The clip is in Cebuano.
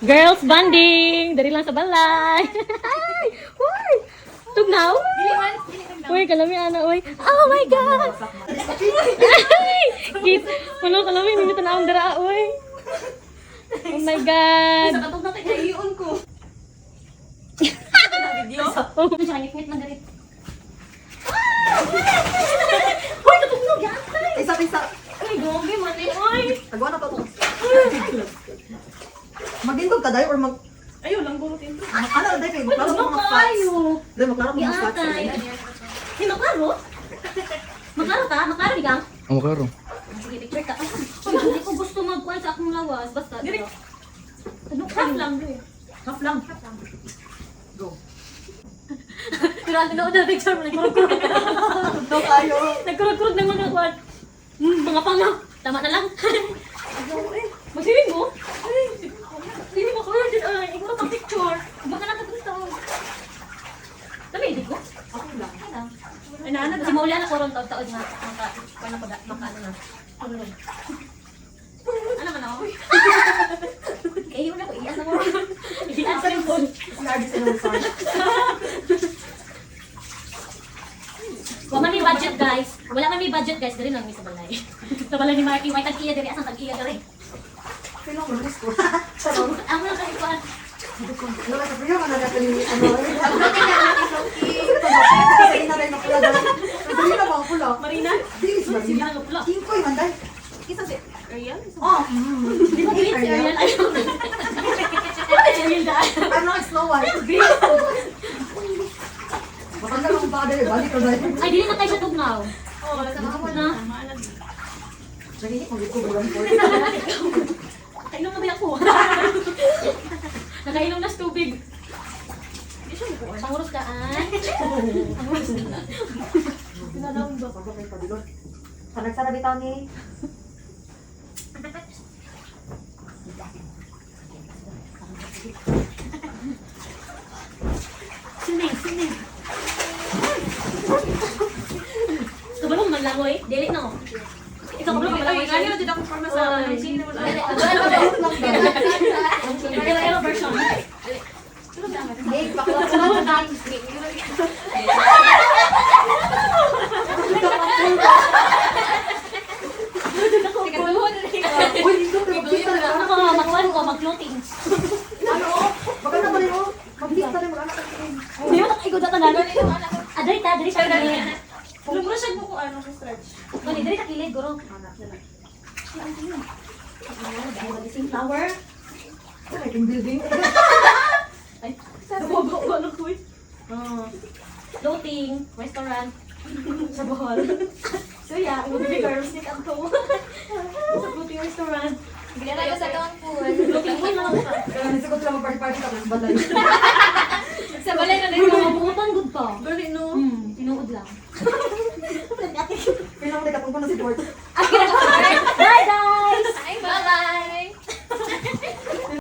Girls bonding! Dari lang sa balay. Uy! Tugnaw? Uy, kalami ana, uy. Oh my God! Ay! Kit, wala kalami, hindi tanawang dara, uy. Oh my God! Sa katong na kay iyon ko. Video. Oh, siya ngit-ngit man diri. Uy, katugnog yan! Isa, isa. Uy, grabe man eh, uy. Tagawa na to. Magindog ka dahil or mag... Ayun lang guro tinto. Ano, dahil kayo, Uy, maklaro ko tugnog mga facts. kaayo. Dahil maklaro ko mga facts. Giatay. Di maklaro? Maklaro ta? Maklaro bigang? Ang klaro. Sige, picture ka. Ay, uy, hindi ko gusto magkuhan sa akong lawas. Basta, Diri. diba? Ano half lang, bro. Half lang. Go. Pero ang tinuod na picture mo, nagkurog-kurog. Go tayo. Nagkurog-kurog ng mga kuhan. Mga panga. Tama na lang. Magsiling mo? Ay, hindi mo kurog din. Ay, ikaw pang picture. Baka na gusto. Dami, hindi ko. Ako lang. Ay nana Si Mauli na koron taod-taod nga maka kuan ako da maka ano na. Tulog. Ano man ako? Kayo na ko iyan ako. Iyan sa phone. Si RD sa inong song. Wala man may budget, guys. Wala man may budget, guys, diri lang mi sa balay. Sa balay ni Marky, way tag-iya diri, asang tag-iya diri. Kailangan mo lumis ko. Charot. Ang wala kay kuan. Ano ka sa priyo, ano ka ni ano. Kasi na rin pula dahil. Dali na mga pula. Marina. Dili si Sige Marina. lang pula. Kingkoy man dahil. Isa si Ariel. Oh. Di ba green si Ariel? Ayaw. Di ba si Ariel daan? I'm not Snow White. Green. Matanggal akong paa dahil. Balik ko dahil. Ay, dili na tayo sa tugnaw. Oh, sa mga Na. Maana. Nagiging kong ko bulang po. Nakainom na ba ako? Nakainom na sa tubig. Di siya mo Panguros ka, ay. Panguros ka. Pinanaon ba? Pagka kayo pabilon. Panagsara bitaw ni. Sining, sining. Kabalong manlangoy? Dili no. Ikaw kabalong Ay, manlangoy? gani na jud ako forma sa Ay. sino naman. Ero, ero version. Hey, bakla ka na. Uy, dito pero magkita na. Ako, magkuhan ko, mag-floating. Ano? Maganda pa rin oh. Magkita rin mag-anak ka rin. Hindi mo nakaigo na tanan. Ah, dali ta, dali siya. Dali. Pero mura siya mo ko ano sa stretch. Dali, dali ta kilid, guro. Gising flower. Ay, team building. Ay, Sa ano ko eh. Oh. Floating restaurant sa Bohol. So yeah, we'll be girls sneak up to sa floating restaurant. Ginara sa town pool. Floating pool lang ka. Kaya nisigot sila mag-party-party tapos balay. Sa balay na Uy, mga buutan good pa. Gani no. Tinuod lang. Kailangan ko na si Port. Bye guys! Ay, bye-bye!